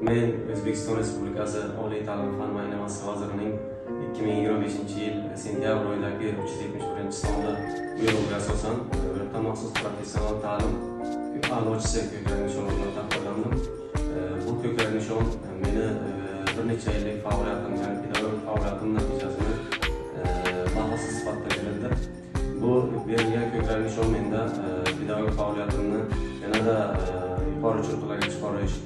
Men O'zbekiston Respublikasi Oliy ta'lim, fan va innovatsiya vazirining 2025-yil sentyabr oyidagi 371-sonli buyrug'iga asosan o'rta maxsus professional ta'lim a'lochisi ko'krak nishoni bilan taqdirlandim. Bu ko'krak nishon meni bir necha yillik faoliyatim, ya'ni pedagogik faoliyatim natijasini bahosi sifatida berildi. Bu berilgan ko'krak nishon menda pedagogik faoliyatimni yanada yuqori cho'qqilarga chiqarish,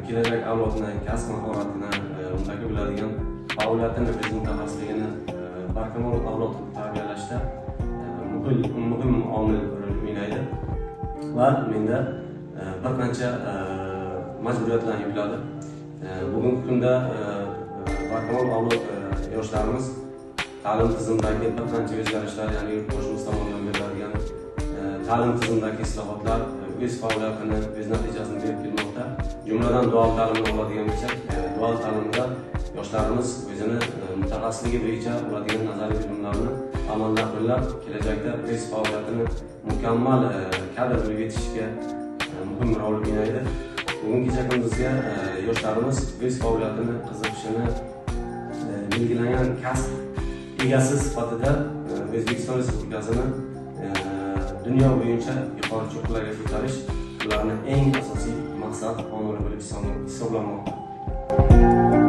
kelajak avlodni kasb mahoratini, undagi biladigan faoliyatini, o'z mutaxassisligini barkamol avlod qilib tarbiyalashda muhim omil rol o'ynaydi va menda bir qancha majburiyatlarni yukladi. Bugungi kunda barkamol avlod yoshlarimiz ta'lim tizimidagi bir qancha o'zgarishlar, ya'ni yurtboshimiz tomonidan beriladigan ta'lim tizimidagi islohotlar o'z faoliyatini, o'z natijasini berib kelmoqda. Jumladan dual ta'limni oladigan bo'lsak, dual ta'limda yoshlarimiz o'zini mutaxassisligi bo'yicha oladigan nazariy bilimlarni amalda qo'llab, kelajakda o'z faoliyatini mukammal kadr bo'lib yetishishiga muhim rol o'ynaydi. Bugungi kecha kunduzga yoshlarimiz o'z faoliyatini, qiziqishini belgilangan kasb egasi sifatida O'zbekiston Respublikasini dunyo bo'yicha yuqori cho'qqilarga ko'tarish ularning eng asosiy maqsad omili bo'lib hisoblanmoqda.